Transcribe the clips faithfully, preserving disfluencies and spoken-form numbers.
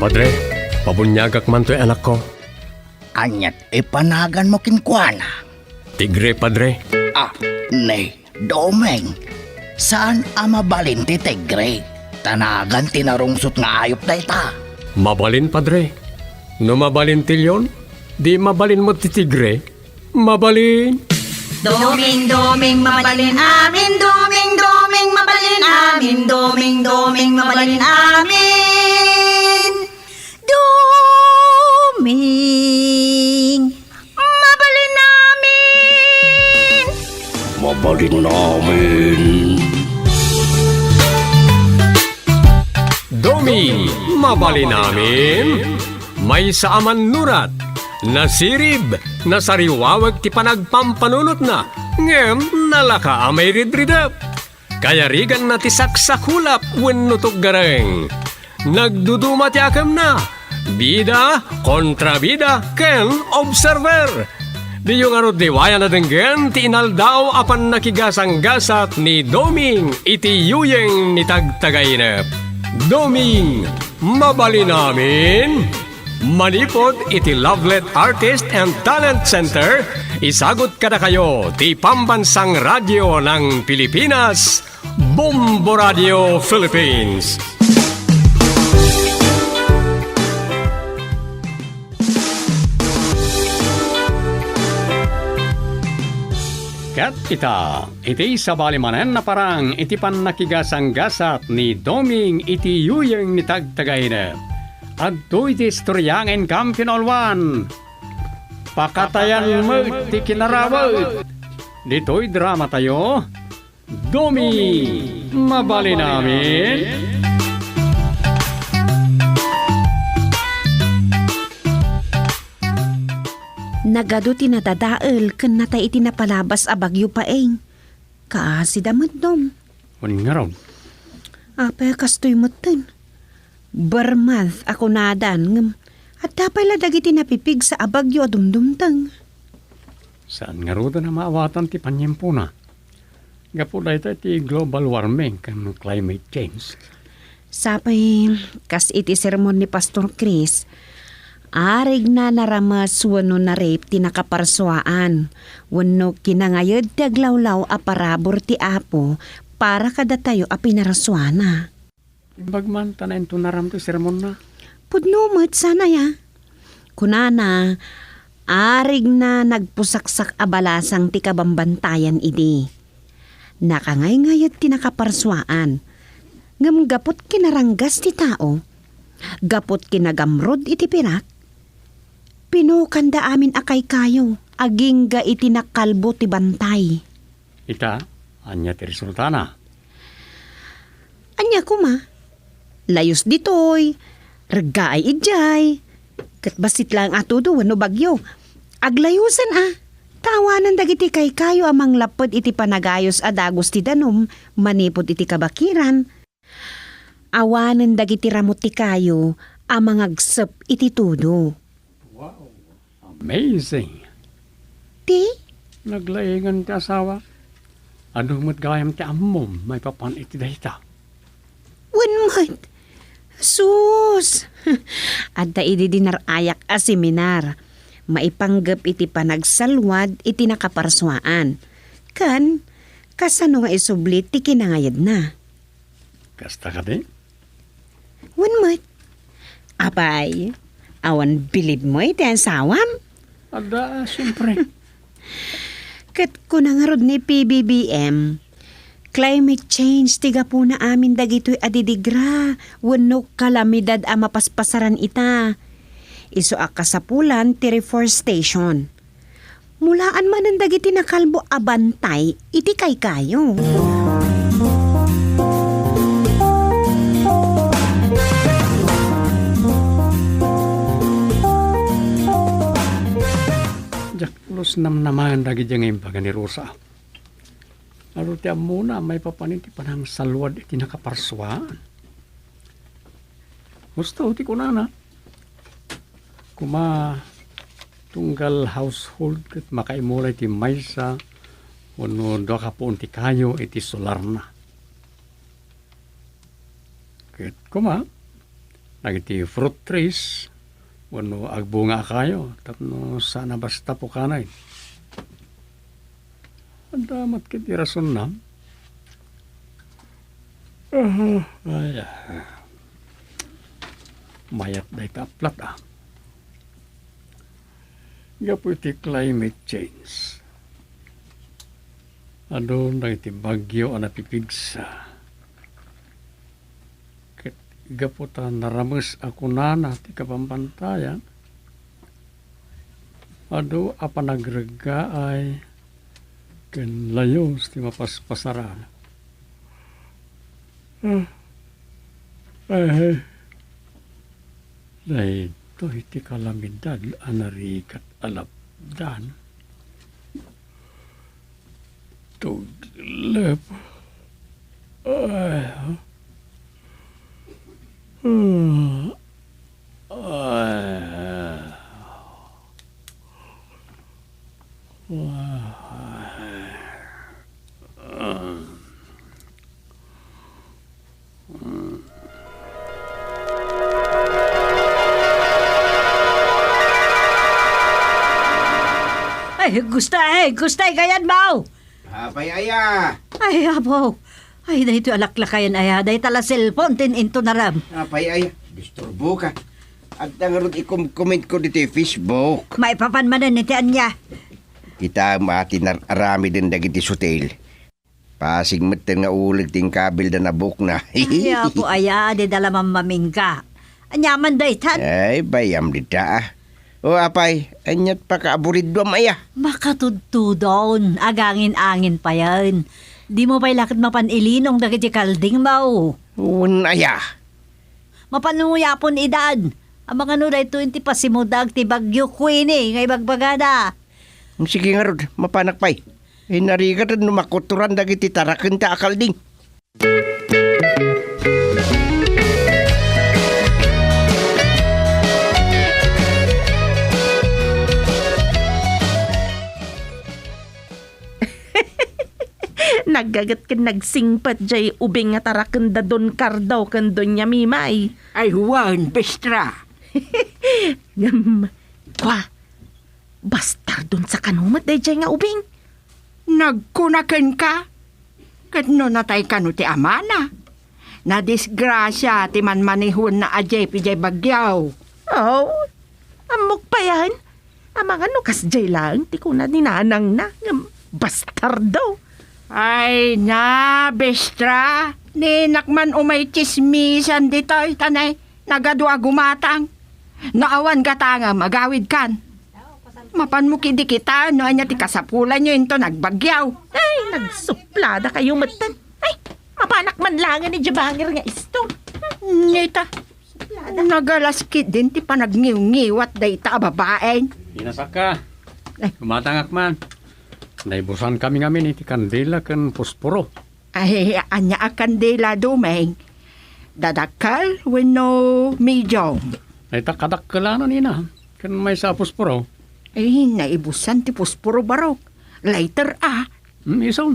Padre, pabuniagak man toy anakko. Aniat ipanaganmo kenkuana? Tigre, Padre. Ah, ni Doming, saan a mabalin ti tigre? Ta nagan ti narungsot nga ayup dayta. Mabalin, Padre. No mabalin ti leon, di mabalin met ti tigre. Mabalin. Doming, Doming, mabalin amin. Doming, Doming, mabalin amin. Doming, Doming, mabalin amin. Doming, mabalin amin. Mabalin amin. Doming, mabalin amin. Maysa a mannurat, nasirib, nasariwawek ti panagpampanunotna, ngem nalaka a mairidridep. Kayariganna ti saksakulap wenno tuggareng. Nagduduma ti akemna, bida, kontrabida, ken observer. Diyo ngarud liwayan a denggen ti inaldaw a pannakigasanggasat ni Doming iti yuyeng ni Tagtagainep. Doming, mabalin amin? Manipud iti Lovelet Artist and Talent Center, isagut kadakayo ti Pambansang Radyo ng Pilipinas, Bombo Radio Philippines. Ket ita, iti sabali manen a parang iti pannakigasanggasat ni Doming iti yuyeng ni Tagtagainep. Adtoy ti istoria nga inkam pinauluan. Pakatayan met ti kinarawet. Ditoy dramatayo, Doming, mabalin amin? Nagadu ti nadadael ken natay iti napalabas a bagyo, Paeng. Kaasida met, Dom. Wen ngarud. Apay a kastoy metten? Bermad a kunadan, ngem adda pay la dagiti napipigsa a bagyo a dumdumteng. Saan ngaruden a maawatan ti paniempona. Gapu dayta iti global warming ken climate change. Sapay, kas iti sermon ni Pastor Chris, arigna narames wenno narip ti nakaparsuaan, wenno kinangayed ti aglawlaw a parabur ti Apo para kadatayo a pinarsuana. Imbag man ta naintunaram ti sermonna. Pudno met sana ya. Kunana, arigna nagpusaksak a balasang ti kabambantayan idi. Nakangayngayen ti nakaparsuaan, ngem gaput kinaranggas ti tao, gaput kinagamrud iti pirak, pinukanda amin a kaykayo agingga iti nakalbo ti bantay. Ita, ania ti resultana? Ania koma? Layus ditoy, reggaay idiay, ket bassit laeng a tudo wenno bagyo. Aglayusen a, ta awanen dagiti kaykayo a manglapped iti panagayus a dagus ti danum manipud iti kabakiran. Awanen dagiti ramut ti kayo a mangagsep iti tudo. Wow! Amazing! Ti? Naglaingan ti asawa. Adu met gayam ti ammom maipapan iti dayta. Wen met. Sus! Adda idi dinar-ayak a seminar. Maipanggep iti panagsalwad iti nakaparsuaan. Ken, kasano nga isubli ti kinangayedna? Kasta kadi? Wen met. Apay, awan bilibmo iti ansawam? Adda, siempre. Ket kuna ngarud ni P B B M, climate change ti gapuna amin dagitoy a didigra wenno kalamidad a mapaspasaran ita. Isu a kasapulan ti reforestation. Mulaan manen dagiti nakalbo a bantay iti kaykayo. Diak pulos namnamaen dagiti nga imbaga ni Rosa. Adu ti ammona, maipapan iti panangsalwad iti nakaparsuaan. Husto ti kunana. Koma, tunggal household ket makaimulay ti maysa wenno dua ka puon ti kayo iti solarna. Ket koma, dagiti fruit trees wenno agbunga a kayo tapno saan a basta pukanen. Adda met ketdi rasonna. Aha, ay, ah. Mayat dayta a plat, ah. Gapu iti climate change, adu dagiti bagyo a napipigsa. Ket gapu ta narames a kunana ti kabambantayan, adu a panagreggaay ken layus ti mapaspasarana. Ah, eh, daytoy ti kalamidad a narigat a lapdan. Tuglep. Ay. Ay. Ay, gusto, ay, gusto, ay, gayad mo. Apay aya? Ay, apo. Ay, daytoy a laklakayan aya, dayta la cellphone, tin intunaram. Apay aya? Disturbo ka. Adda ngarud ikumkument ko ditoy Facebook. Maipapan manen iti ania? Kita, mati nar-, aramiden dagiti sutil. Pasig metten nga uleg ti inkabilda na buokna. Ay, apo aya, dida la mammamingga. Aniaman daytan? Ay, bayam dita, ah. O, apay, aniat pakaaburiduam aya? Makatudtudon, agangin-angin payen. Dimo pay la ket mapan ilinong dagiti kalding mo. Wen aya? Mapanuya pon idan. Amangan no daytoy ti pasimudda ti Bagyo Queenie nga ibagbagada. Sige ngarud, mapanak pay. Inarigaten no makuturan dagiti tarakenta a kalding. Naggaget ken nagsingpet jay ubing nga taraken da Don Cardo ken Doña Mimay. Ay, wen, bestra. Ngem, kua, bastardon sa kano met dayjay nga ubing? Nagkuna kenka? Ket no natay kano ti amana? Nadisgrasia ti manmanehuenna a jeep idiay Baguio. Aw, ammok payen. Amangan no kasdiay laeng ti kuna ni nanangna, ngem bastardo. Ay na, bestra. Ninak man umay tsismisan ditoy, ta nay, nagadu a gumatang. No awan gatangem, agawidkan. Mapanmo kidi kita no ania ti kasapulanyo inton agbagyo. Ay, nagsupladakayo metten. Ay, mapanak man laengen idiay bangir nga isto. Nita, nagalas ketdin ti panagniwngiwat dayta a babaen. Inasakka. Ay. Gumatangak man. Naibusankami ngamin iti kandila ken posporo. Ay, ania a kandila, Dumeng? Dadakkel wenno medium? Ay, ta kadakkelan, nina. Ken maysa a posporo. Ay, naibusan ti posporo, Barok. Lighter, a. Hmm, isu.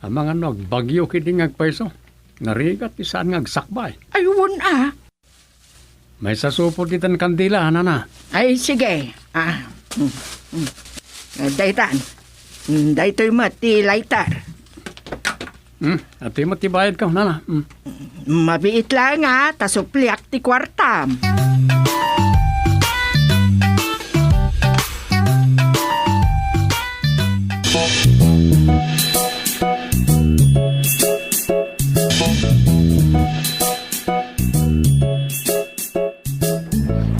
Amangan no agbagyo ketdi nga agpayso. Narigat ti saan nga agsakbay. Ay, wen, a. Maysa supot ditan kandila, nana. Ay, sige. Ah, mm, mm. Eh, daytan. Mm, daytoy met ti lighter. Hmm, atoy met ti bayadko, nana. Hmm. Mabiit laeng, a, ta supliak ti kuartam.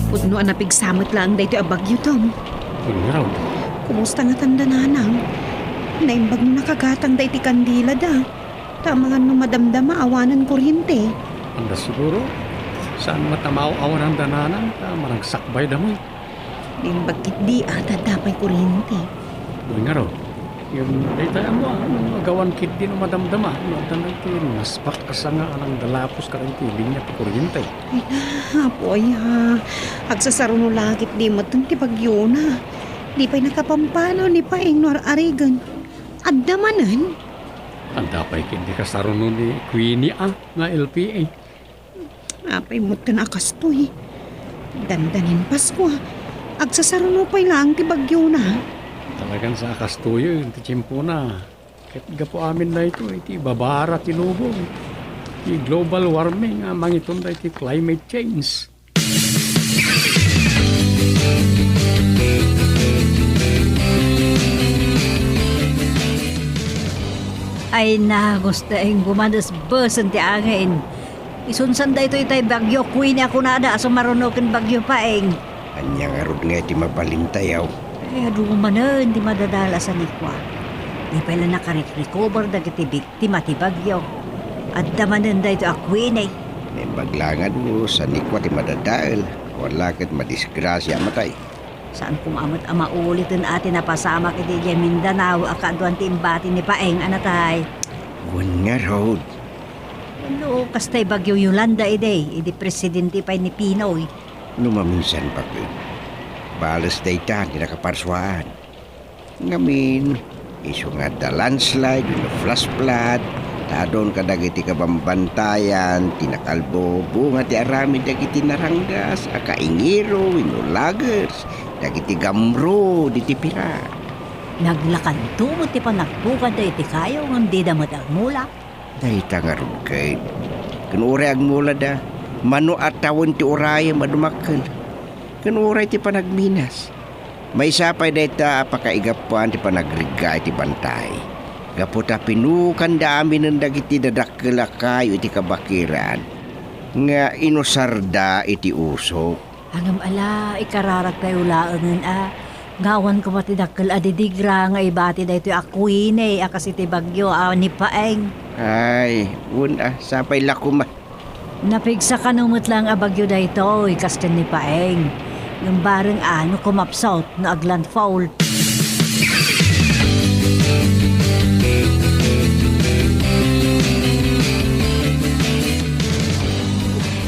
Pudno a napigsa met laeng daytoy a bagyo, Tom. Wen ngarud. Kumusta ngatan da nanang? Naimbag no nakagatangda iti kandilada. Ta amangan no madamdama awanen kuryente. Anda siguro? Saan met a maaw-awanan da nanang ta managsakbayda met? Naimbag ketdi a ta adda pay kuryente. Wen ngarud. Ngem dayta ammo a, no agawan ketdi no madamdama, no adda daytoy naspak a sanga a nangdalapos kadagiti linia ti kuryente. Ay na, apo aya. Agsasaruno la ketdi metten ti bagyona. Di pay nakapampanaw ni Paeng no ar-arigen. Adda manen? Adda pay ketdi kasaruno ni Queenie a nga L P A. Apay met ken a kastoy? Dandanin Pasko, agsasaruno pay laeng ti bagyona. Talagan sa a kastoyen ti tiempona. Ket gapu amin daytoy ti babara ti lubong, ti global warming a mangiton daytoy climate change. Ay, nagusto, Eng, bumanesbesen ti angin. Isunsan daytoy tay bagyo Queenie a kunada a sumaruno ken bagyo Paeng. Ania ngarud ngay ti mabalintayo? Ay, adu manen ti madadael a sanikua. Di pay la nakarecover dagiti biktima ti bagyo. Adda manen daytoy a Queenie. Naimbag la nga adu sanikua ti madadael. Awan la ket madisgrasia a matay. Saan koma met a mauliten a ti napasamak iti idiay Mindanao a kaaduan ti imbati ni Paeng a natay. Wen ngarud. Wenno kastay bagyo Yolanda idi, idi presidente pay ni Pinoy. No maminsan, baket, bales dayta ti nakaparsuaan. Ngamin, isu nga adda landslide wenno flash flood, ta adun kadagiti kabambantayan ti nakalbo bunga ti aramid dagiti naranggas a kaingiro wenno loggers, dagiti gamro diti pira. Naglakanto met ti panagpukadda iti kayo ngem dida met agmula. Dayta ngarud ket, ken uray agmulada, mano a tawen ti urayem a dumakkel, ken uray ti panagminas. Maysa pay dayta a pakaigapuan ti panagregga iti bantay, gapu ta pinukanda aminen dagiti dadakkel a kayo iti kabakiran nga inusarda iti usok. Ngem ala, ikararagtayo laengen a, nga awan koma ti dakkel a didigra nga ibati daytoy a Queenie a kas iti bagyo a ni Paeng. Ay, wen a, sapay la koma. Napigsa kano met laeng a bagyo daytoy, kas ken ni Paeng. Ngem bareng a no kumapsut no aglandfall.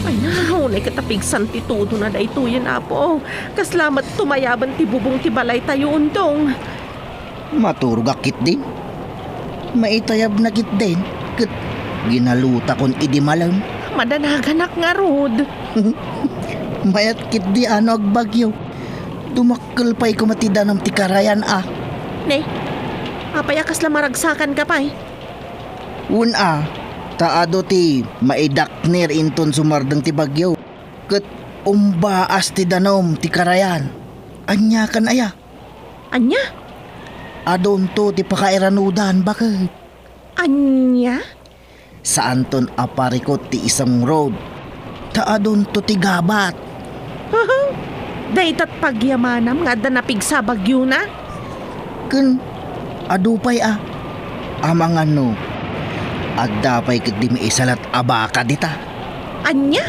Ay, na, unay ket a pigsan ti tudona daytoyen, Apo. Kasla met tumayaben ti bubong ti balaytayo, Undong. Maturogak ketdin. Maitayabna ketdin, ket ginalutakon idi malem. Madanaganak ngarud. Mayat ketdi a no agbagyo. Dumakkel pay koma ti danum ti karayan a. Ne, apay a kasla maragsakanka pay? Wen a, ta adu ti maidakner inton sumardeng ti bagyo. Ket umbaas ti danum ti karayan. Aniakan aya? Ania? Adunto ti pakairanudan, baket. Ania? Saanton a parikut ti isong road, ta adunto ti gabat. Daytat pagyamanam nga adda napigsa a bagyona? Ken adu pay a, amangan no adda pay ketdi maisalat a baka dita. Ania?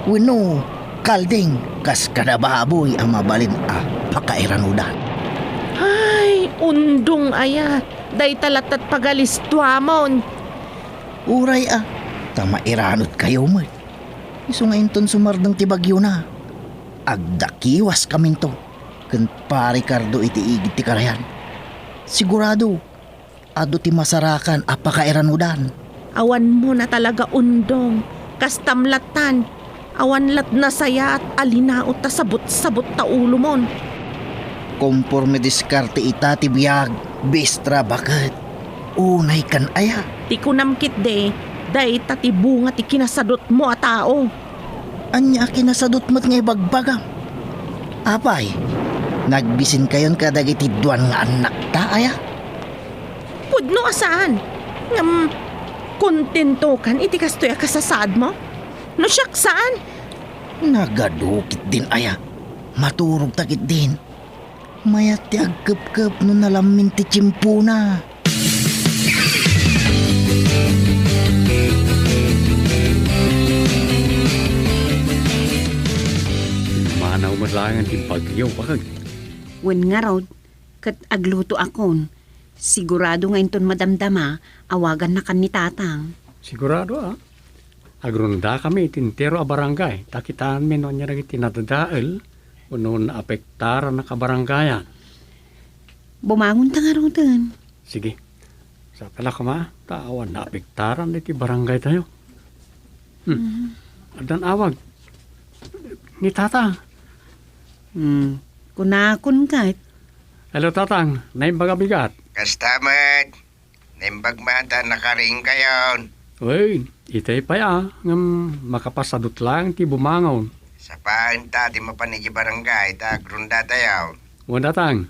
Wenno, kalding, kas kada baboy a mabalin a pakairanudan. Ay, Undong aya, dayta lattat pagalistuamon. Uray a, ta mairanudkayo met. Isu nga inton sumardeng ti bagyona, agdakiwaskaminto ken parikardo iti igid ti karayan. Sigurado, adu ti masarakan a pakairanudan. Awanmo na talaga, Undong. Kastam lattan. Awan lat nasayaat a linaut ta sabut-sabut ta ulomon. Komporme diskarte ita ti biag, Bistra, baket. Unay kan aya? Ti kunam ketdi, dayta ti bunga ti kinasadutmo a tao. Ania a kinasadut met nga ibagbagam? Apay, nagbisinkayon kadagiti duan nga annakta, aya? Pudno a saan. Ngem, kontentokan iti kastoy a kasasaadmo? No siak, saan. Nagadu ketdin aya. Maturogta ketdin. Mayat ti agkepkep no nalammin ti tiempona. Manaw met laeng ti bagyo, bakag. Wen ngarud, ket aglutoakon. Sigurado nga inton madamdama, awagannakan ni Tatang. Sigurado, a. Agrondakami iti entero a barangay, ta kitaenmi no ania dagiti nadadael wenno naapektaran a kabarangayan. Bumangonta ngaruden. Sige. Sapay la koma, ta awan naapektaran iti barangaytayo. Hmm. Mhm. Addan awag. Ni Tatang. Hmm. Kunakon ket. Hello, Tatang. Naimbag a bigat. Kasta met. Naimbag man ta nakariingkayon. Wen, itay pay a, ngem makapasadut laeng ti bumangon. Sapaen ta ti mapan idiay barangay ta agrundatayo. Wen, Tatang.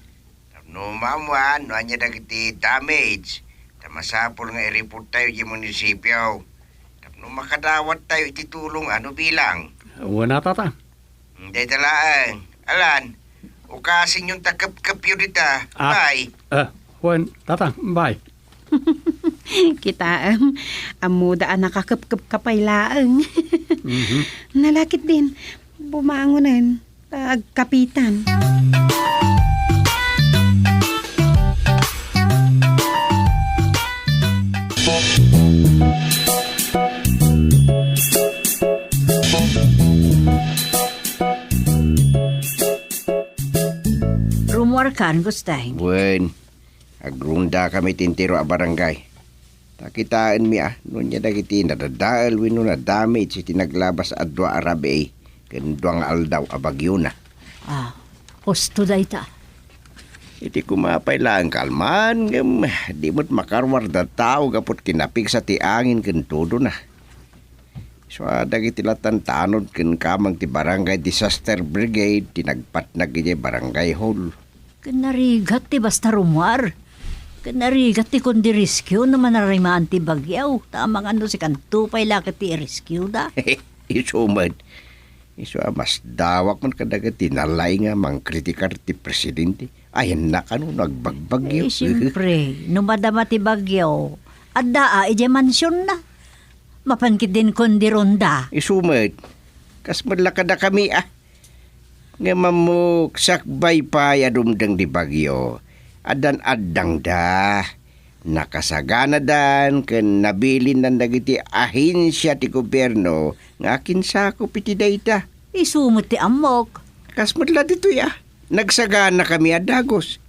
Tapno maammuan no ania dagiti damage, ta masapul nga i-report tayo idiay munisipio. Tapno makadawat tayo iti tulong a no bilang. Wen, Tatang. Dayta laeng. Alan, ukasinyon ta kepkepyo dita. Ah, Bye. Ah, wen, Tatang, bye. Kitaem, ammoda a nakakepkep ka pay laeng. Mhm. Nalakit din, bumangonen, ta agkapitan. Rumuarkan, Gusteng. Wen, agrunda kami ti entero a barangay. Ta kitaenmi a, no ania dagiti nadadael wenno nadamage iti naglabas a dua a rabii ken dua nga aldaw a bagiona. Ah, husto dayta. Iti koma pay laeng kalman, ngem di met makaruar da tao gapu ti napigsa ti angin ken tudona. Isu a dagiti lattan tanod ken kameng ti Barangay Disaster Brigade ti nagpatnag idiay Barangay Hall. Ken narigat ti basta rumuar. Ken narigat ti kundi rescue no manarimaan ti bagyo. Ta amangan no sikanto pay la ket ti i-rescue da. Isu met. Isu a masdawak man kadagiti nalaing a mangkritikar ti presidente. Ayanna kano no agbagbagyo. Eh, siempre, no madama ti bagyo, adda a idiay mansionna. Mapan ketdin kundi ronda. Isu met. Kas met la kadakami a. Ngem ammok, sakbay pay a dumteng ti bagyo, addan addangda. Nakasaganadan ken nabilindan dagiti ahensia ti gobierno nga akinsakop iti dayta. Isu met ti ammok. Kas met la ditoy a, nagsaganakami a dagus.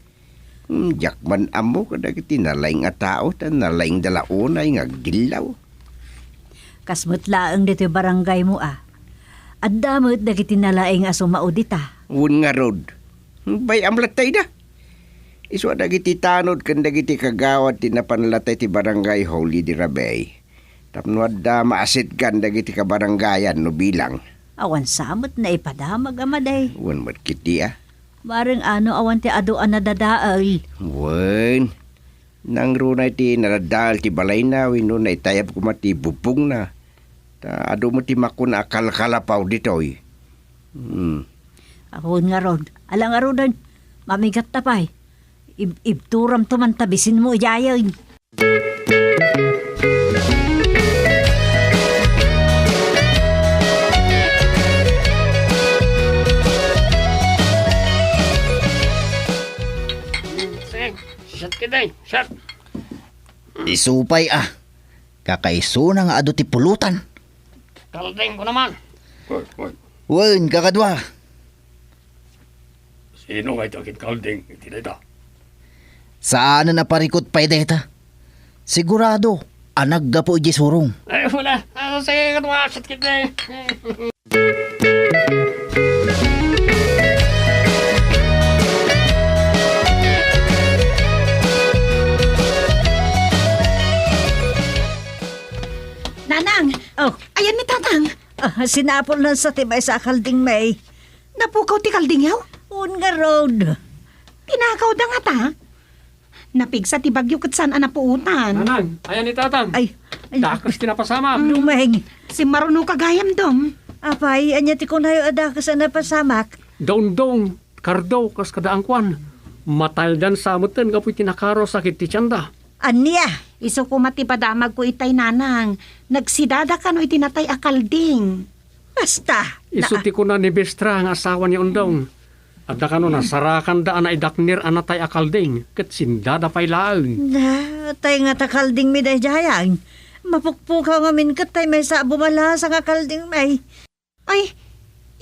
Hmm, diak man ammo kadagiti nalaing a tao ta nalaingda la unay nga agdillaw. Kas met laeng ditoy barangaymo a. Adda met dagiti nalaing a sumao dita. Wen ngarud. Bay-am latta ida. Isu a dagiti tanod ken dagiti kagawad ti napan latta iti barangay hall idi rabii. Tapno adda maasitgan dagiti kabarangayan no bilang. Awan sa met naipadamag a madi. Wen met ketdi a. Bareng ano awan ti adu a nadadael. Wen, nangruna iti nadadael ti balayna wenno naitayab koma ti bubongna. Ta adu met ti makuna a kalkalapaw ditoy. Hmm. Awan ngarud. Ala ngaruden, mamigatta pay. Ib-, ibturamto man ta bisinmo idiayen. Sige, shot ka, day. Shot. Isu pay a. Kakaisuna nga adu ti pulutan. Kalding ko naman. Hoy, hoy. Wen, kakadua. Sino nga iti aginkalding iti dayta? Saanen a parikut pay dayta. Sigurado a naggapu idiay surong. Ay, wala. Ah, sige, katuwa, shot kita eh. Nanang! Oh. Ayan ni Tatang! Ah, sinapol na sa ti maysa a kalding, May. Napukaw ti kaldingyo? Wen ngarud. Pinakaw da ngata? Napigsa ti bagyo ket saan a napuotan. Nanang, ayan ni Tatang. Ay, ay. Dakes ti napasamak. Dumeng. Simmaruno ka gayam, Dom. Apay, ania ti kunayo a dakes a napasamak? Dongdong, Kardo, kas kada angkuan. Mataydan sa metten gapu iti nakaro sakit ti tienda. Ania? Isu koma ti padamagko itay, Nanang. Nagsidada kano iti natay a kalding. Basta. Isu ti kuna ni Bestra nga asawa ni Ondong. Adda kano nasarakanda a naidaknir a natay a kalding, ket sindada pay laeng. Na, tay nga ta kalding mi daydiay. Mapukpukaw ngamin ket tay maysa a bumalasa nga kalding, May. Ay,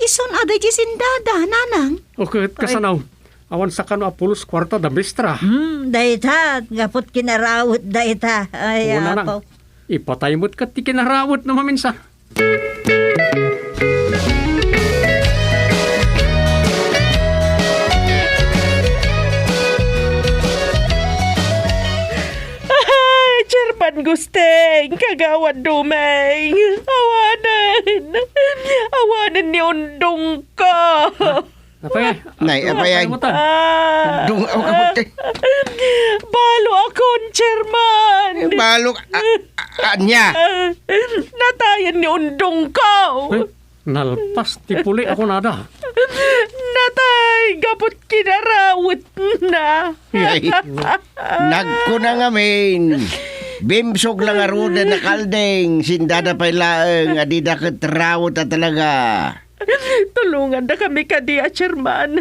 isun a daydi sindada, Nanang. O ket kasano? Awan sa kano a pulos kuarta da Bestra. Hmm, dayta, gaput kinarawet dayta. Ay, Nanang. Apo. Ipatay met ket ti kinarawet no maminsan. Gawad Dumeng. Awanen. Awanen ni Undong ka. Apay, ay? Nay, apay, ay? Kalimutan. Ah. Dung-, aw, kabuti. Balo akon, Chairman. Balo, a-, a-, ania? Natayen ni Undong ko. Eh, nalpas ti puli a kunada. Natay, gaput kinarawetna. Ay, nagkuna ngamin. Bimsog lang a ruda na kalding, sindada pay laeng a dida ket rawet a talaga. Tulongandakami kadi a chairman.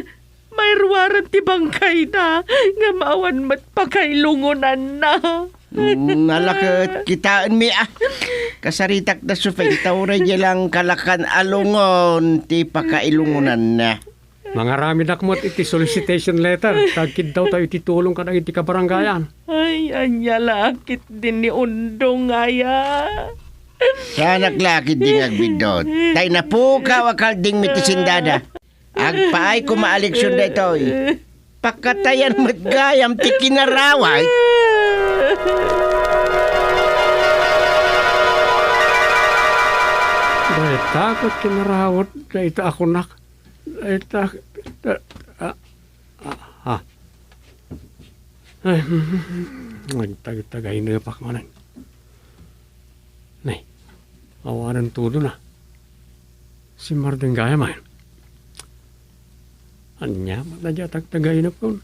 Mairuaran ti bangkayna ngem awan met pakailungonanna. Mm, nalaket kitaenmi a. Kasaritak da supeng ta uray diay lang kalakan a lungon ti pakailungonanna. Mangaramidak met iti solicitation letter ta agkiddawtayo iti tulong kadagiti kabarangayan. Ay, ania la ketdin ni Undong aya. Saanak la ketdi nga agbiddut. Tay napukaw a kaldingmi ti sindada. Agpaay koma a leksion daytoy. Pakatayan met gayam ti kinaraway. Dayta ket kinarawat dayta a kunak. Dayta, da-, a, a, a. Ay, nagtagtagaynepak manen. Nay, awanen tudona. Simmardeng gayam ay. Ania met dayta a tagtagaynepkon?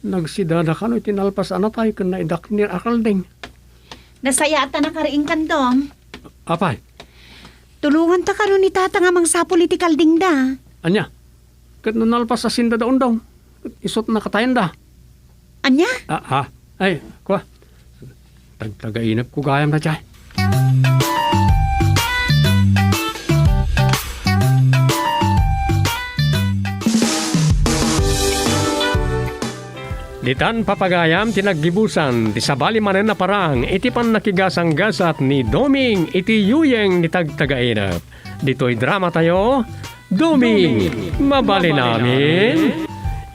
Nagsidada kano iti nalpas a natay ken naidaknir a kalding. Nasayaat a nakariingkan, Dong. Apay? Tulonganta kano ni Tata nga mangsapul iti kaldingda. Ania? Ket no nalpas a sindada Undong, isut nakatayenda. Ania? Ah, ah. Ay, kua. Tagtagainepko gayam daydiay. Ditan, papagayam, ti naggibusan ti sabali manen a parang iti pannakigasanggasat ni Doming iti yuyeng ni Tagtagainep. Ditoy dramatayo, Doming, mabalin amin.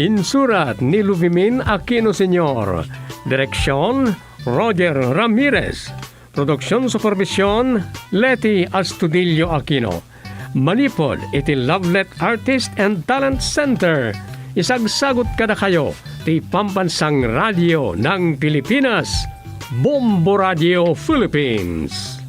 Insurat ni Luvimin Aquino Senior. Direksyon, Roger Ramirez. Production supervision, Leti Astudillo Aquino. Manipud iti Lovelet Artist and Talent Center, isagsagut kadakayo ti Pambansang Radio ng Pilipinas, Bombo Radio Philippines.